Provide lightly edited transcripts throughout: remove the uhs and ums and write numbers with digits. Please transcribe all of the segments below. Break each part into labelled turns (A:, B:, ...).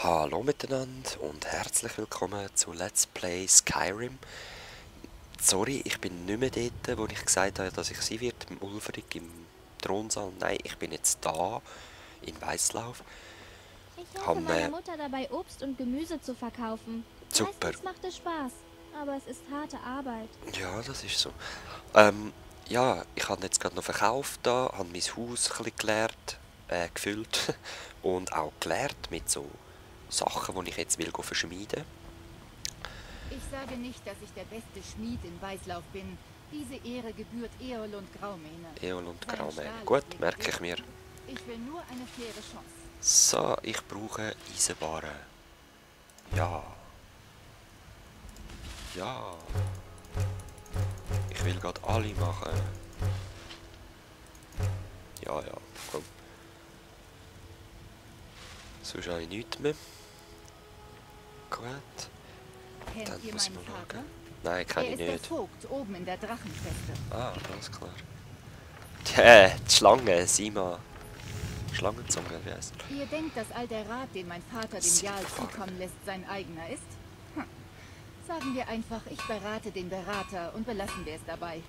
A: Hallo miteinander und herzlich willkommen zu Let's Play Skyrim. Sorry, ich bin nicht mehr dort, wo ich gesagt habe, dass ich sein werde, im Ulfrig, im Thronsaal. Nein, ich bin jetzt da, in Weißlauf.
B: Ich helfe meiner Mutter dabei, Obst und Gemüse zu verkaufen.
A: Super.
B: Meistens macht es Spaß, aber es ist harte Arbeit.
A: Ja, das ist so. Ja, ich habe jetzt gerade noch verkauft da, habe mein Haus ein bisschen geleert, gefüllt und auch geleert mit so Sachen, die ich jetzt will verschmieden.
C: Ich sage nicht, dass ich der beste Schmied in Weißlauf bin. Diese Ehre gebührt Eol und Graumähne.
A: Eol und
C: Sein
A: Graumähne.
C: Stahl
A: Gut,
C: ist
A: merke ich mir.
C: Ich will nur eine faire Chance.
A: So, ich brauche Eisenbahnen. Ja. Ja. Ich will gerade alle machen. Ja, ja, komm. Sonst habe ich nichts mehr. Gut.
C: Kennt
A: Dann
C: ihr
A: muss ich
C: meinen
A: mal
C: Vater?
A: schauen. Nein, kenne
C: Er
A: ich
C: ist der
A: nicht.
C: Vogt oben in der Drachenfeste.
A: Ah, alles klar. Die Schlange, Sima. Schlangenzunge, wie heisst?
C: Ihr denkt, dass all der Rat, den mein Vater dem Jarl zukommen lässt, sein eigener ist? Sagen wir einfach, ich berate den Berater und belassen wir es dabei.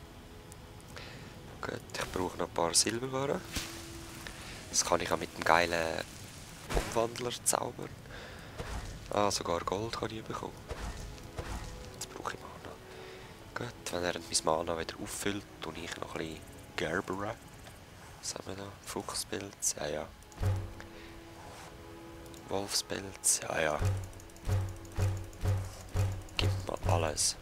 A: Gut, ich brauche noch ein paar Silberwaren. Das kann ich auch mit dem geilen Umwandler zaubern. Ah, sogar Gold kann ich bekommen. Jetzt brauche ich Mana. Gut, wenn er mein Mana wieder auffüllt, tue ich noch ein bisschen gerberen. Was haben wir da? Fuchspilz, ja, ja. Wolfspilz, ja, ja. Gib mal alles.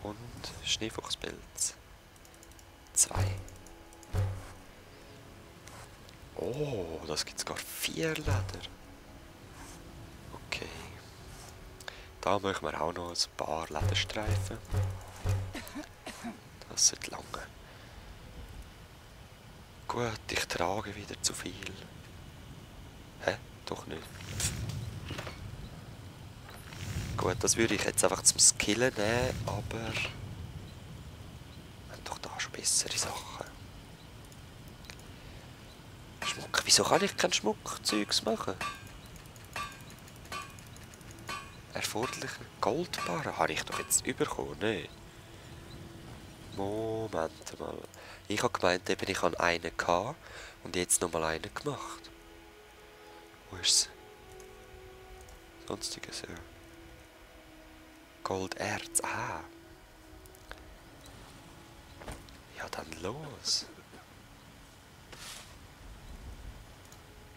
A: Und Schneefuchspilz. 2. Oh, das gibt sogar 4 Leder. Okay. Da machen wir auch noch ein paar Lederstreifen. Das sollte lange. Gut, ich trage wieder zu viel. Hä? Doch nicht. Gut, das würde ich jetzt einfach zum Skillen nehmen, aber wir haben doch da schon bessere Sachen. Schmuck. Wieso kann ich kein Schmuckzeugs machen? Erforderliche Goldbarren habe ich doch jetzt bekommen, ne? Moment mal. Ich habe gemeint, eben, ich habe einen gehabt und jetzt nochmal einen gemacht. Wo ist es? Sonstiges, ja. Golderz, ah. Ja, dann los.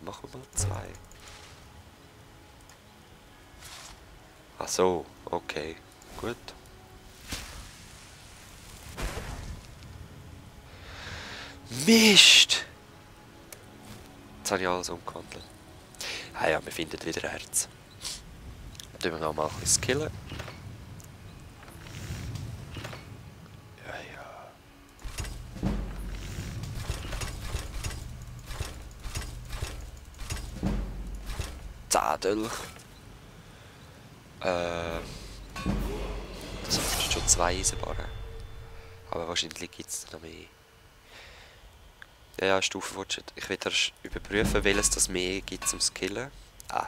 A: Machen wir mal 2. Ach so, okay, gut. Mist! Jetzt habe ich alles umgewandelt. Ah ja, wir finden wieder Herz. Dann tun wir noch mal ein bisschen skillen. Ja, ja. Zadel. Das sind schon 2 Eisenbahnen. Aber wahrscheinlich gibt es noch mehr. Ja, Stufenfortschritt. Ich will erst überprüfen, welches das mehr gibt zum Skillen. Ah.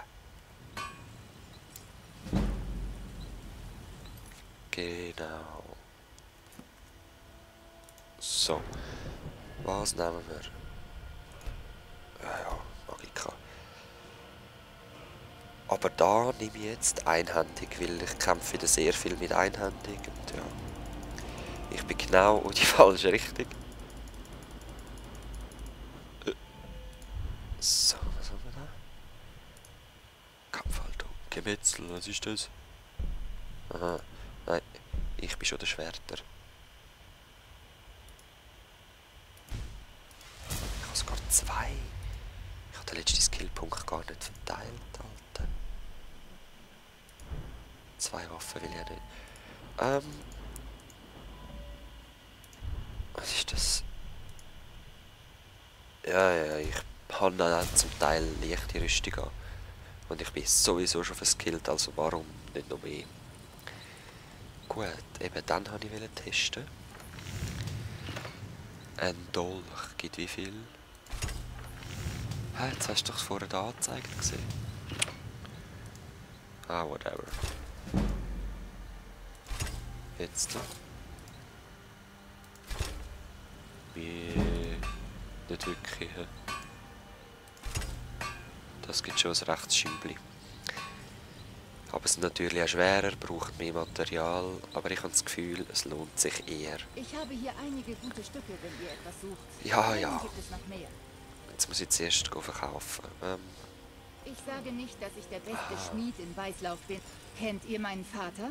A: Genau. So. Was nehmen wir? Ja, Magika. Aber da nehme ich jetzt einhändig, weil ich kämpfe wieder sehr viel mit einhändig. Und ja. Ich bin genau in die falsche Richtung. So, was haben wir da? Kampfhaltung. Gemetzel, was ist das? Aha, nein, ich bin schon der Schwerter. Ich habe sogar 2. Ich habe den letzten Skillpunkt gar nicht verteilt, Alter. 2 Waffen will ich ja nicht. Was ist das? Ja, ja, ich habe dann zum Teil leichte Rüstung an. Und ich bin sowieso schon verskillt, also warum nicht noch mehr? Gut, eben dann wollte ich testen. Ein Dolch gibt wie viel? Jetzt hast du doch vorher den Anzeiger gesehen. Ah, whatever. Jetzt. Wie... nicht wirklich. He? Das gibt schon ein rechtes Schübli. Aber es ist natürlich auch schwerer, braucht mehr Material, aber ich habe das Gefühl, es lohnt sich eher.
C: Ich habe hier einige gute Stücke, wenn ihr etwas sucht.
A: Ja, ja.
C: Gibt es noch mehr?
A: Jetzt muss ich zuerst verkaufen.
C: Ich sage nicht, dass ich der beste Schmied in Weißlauf bin. Kennt ihr meinen Vater?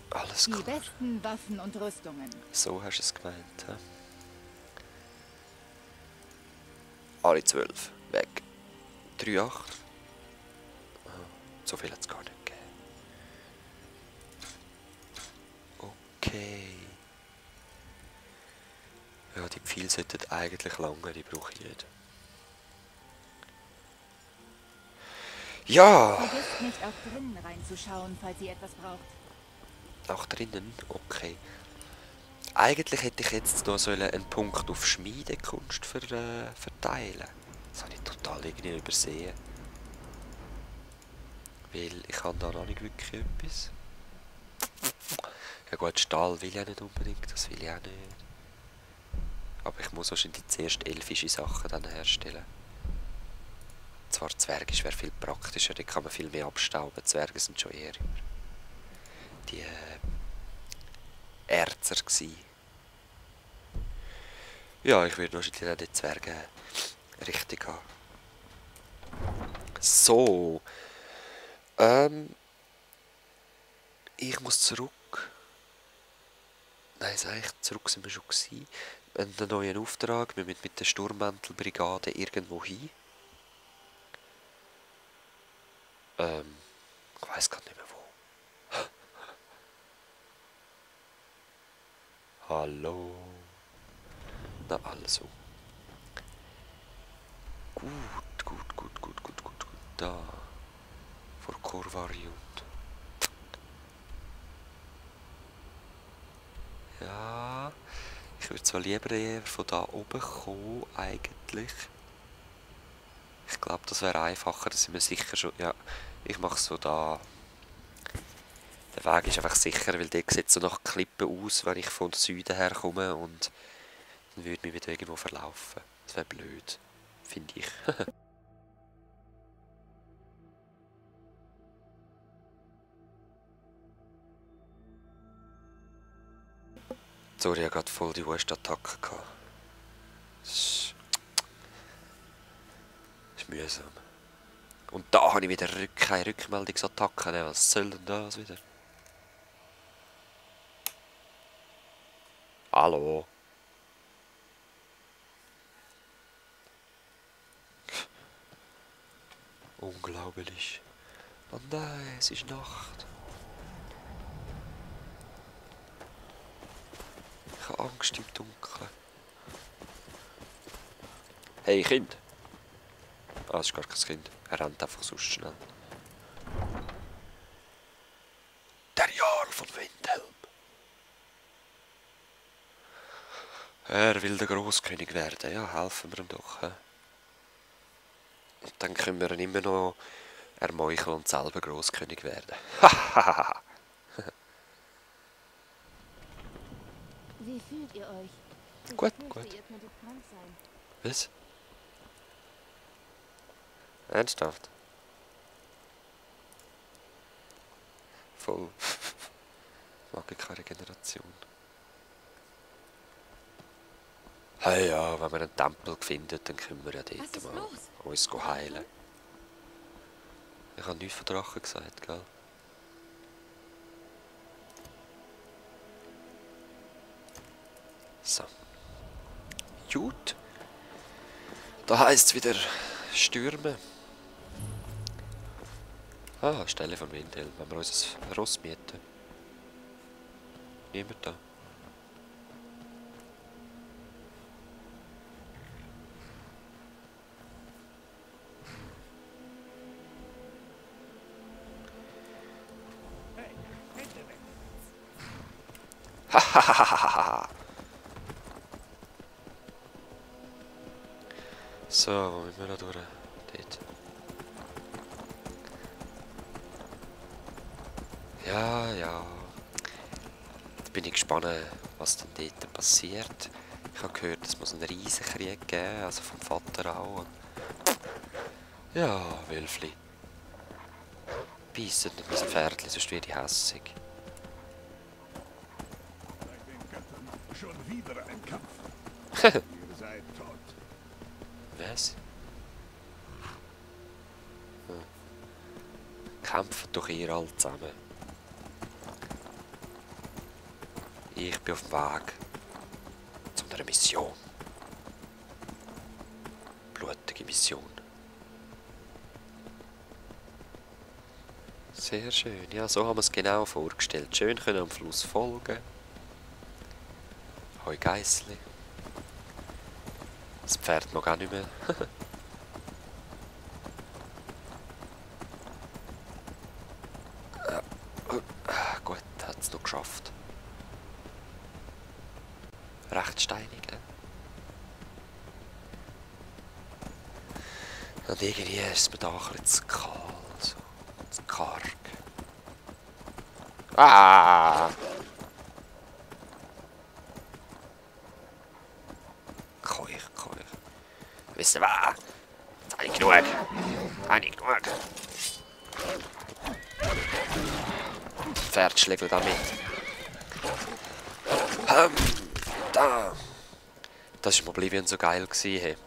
A: Alles
C: Die
A: klar.
C: besten Waffen und Rüstungen.
A: So hast du es gemeint. He? Alle 12. Weg. 3,8. So viel hat es gar nicht gegeben. Okay. Ja, die Pfeile sollten eigentlich lange, die brauche ich nicht. Ja!
C: Vergesst nicht auch drinnen reinzuschauen, falls ihr etwas braucht.
A: Auch drinnen? Okay. Eigentlich hätte ich jetzt noch einen Punkt auf Schmiedekunst verteilen. Das habe ich total irgendwie übersehen. Weil ich habe da noch nicht wirklich etwas. Ja gut, Stahl will ich ja nicht unbedingt, das will ich auch nicht. Aber ich muss wahrscheinlich zuerst elfische Sachen dann herstellen. Zwar Zwergisch wäre viel praktischer, da kann man viel mehr abstauben. Zwerge sind schon eher die Erzer gsi. Ja, ich würde wahrscheinlich auch die Zwerge richtig haben. So. Ich muss zurück. Nein, eigentlich zurück sind wir schon gewesen. Wir haben einen neuen Auftrag. Wir müssen mit der Sturmmantelbrigade irgendwo hin. Ich weiß gar nicht mehr wo. Hallo. Na also. Gut. Da. Vor Korvarium. Ja. Ich würde zwar lieber eher von da oben kommen, eigentlich. Ich glaube, das wäre einfacher, da sind wir sicher schon... Ja, ich mache es so da. Der Weg ist einfach sicher, weil der sieht so nach Klippen aus, wenn ich von Süden her komme und dann würde mich wieder irgendwo verlaufen. Das wäre blöd, finde ich. Sorry, ich hatte gerade voll die Wurstattacke gehabt. Das ist mühsam. Und da habe ich wieder keine Rückmeldungsattacken. Was soll denn das wieder? Hallo? Unglaublich. Oh nein, es ist Nacht. Ich habe Angst im Dunkeln. Hey, Kind! Ah, das ist gar kein Kind. Er rennt einfach so schnell. Der Jarl von Windhelm. Er will der Großkönig werden. Ja, helfen wir ihm doch. He? Und dann können wir ihn immer noch ermeucheln und selber Großkönig werden. Hahaha.
B: Wie fühlt ihr euch?
A: Gut.
B: Ihr könntet krank sein.
A: Was? Ernsthaft? Voll. Magikerregeneration. Hey ja, wenn wir einen Tempel finden, dann können wir ja dort mal uns heilen. Ich habe nichts von Drachen gesagt, gell? So. Gut. Da heisst es wieder stürmen. Ah, Stelle von Windhelm, wenn wir uns ein Ross mieten. Niemand da. Hahaha. So, wo müssen wir da durch? Dort. Ja, ja. Jetzt bin ich gespannt, was denn dort passiert. Ich habe gehört, es muss einen Riesenkrieg geben, also vom Vater auch. Ja, Wölfli. Beisset nicht mein Pferdchen, sonst werde ich hässig.
D: Schon wieder ein Kampf. Ihr seid tot.
A: Was? Kämpft doch ihr alle zusammen. Ich bin auf dem Weg zu einer Mission. Blutige Mission. Sehr schön. Ja, so haben wir es genau vorgestellt. Schön können am Fluss folgen. Hoi Geissli. Das Pferd mag auch nicht mehr. Gut, hat es noch geschafft. Recht steinig, Und irgendwie ist es mir da ein bisschen zu kahl, so. Zu karg. Ah! Keuch. Wisst ihr was? Jetzt habe ich genug. Das Pferd schlägt damit. Da. Das war im Oblivion so geil gewesen, hey.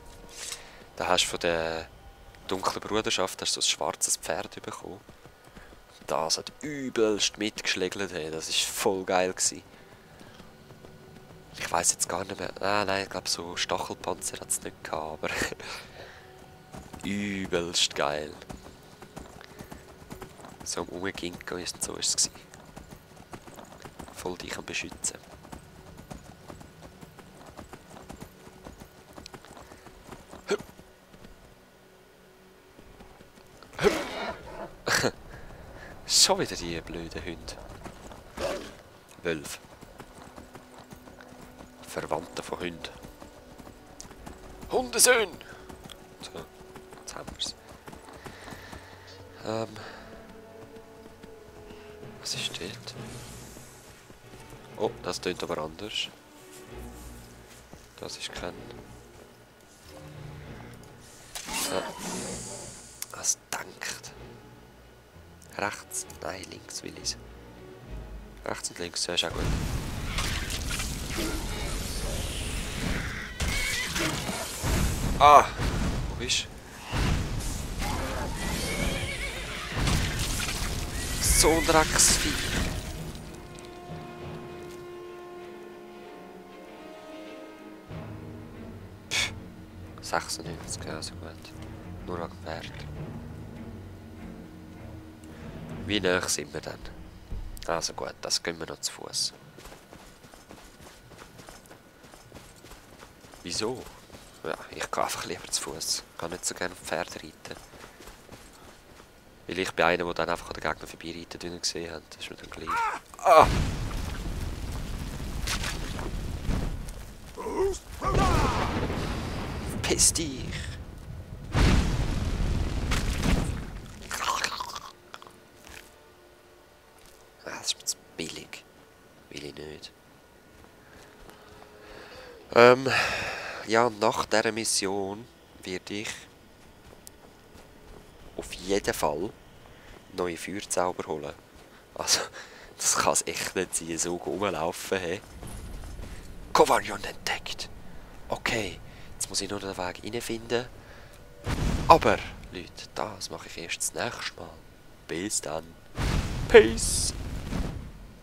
A: Da hast du von der dunklen Bruderschaft hast du so ein schwarzes Pferd bekommen. Das hat übelst mitgeschlägelt, hey. Das war voll geil gewesen. Ich weiss jetzt gar nicht mehr. Nein, ich glaube so Stachelpanzer hat es nicht gehabt, aber übelst geil. So am Umginken und so war es gewesen. Voll dich am Beschützen. Schon wieder die blöden Hunde. Wölfe. Verwandte von Hunden. Hundesöhn! So, jetzt haben wir es. Was ist dort? Oh, das tönt aber anders. Das ist kein... Was denkt? Rechts? Nein, links will ich. Rechts und links, ja, ist auch gut. Ah! Wo bist du? So ein Drecksvieh. Pff. 96, ja, so gut. Nur an Wert. Wie nah sind wir dann? Also gut, das gehen wir noch zu Fuß. Wieso? Ja, ich gehe einfach lieber zu Fuß. Ich kann nicht so gerne auf Pferd reiten. Weil ich bin einer, der dann einfach an den Gegner vorbeireitet, wie wir gesehen haben. Das ist mir dann gleich. Ah! Piss dich! Das ist mir zu billig. Will ich nicht. Ja, nach dieser Mission werde ich auf jeden Fall neue Feuerzauber holen. Also, das kann es echt nicht sein, so rumlaufen. Hey. Kovarion entdeckt. Okay, jetzt muss ich nur den Weg reinfinden. Aber, Leute, das mache ich erst das nächste Mal. Bis dann. Peace.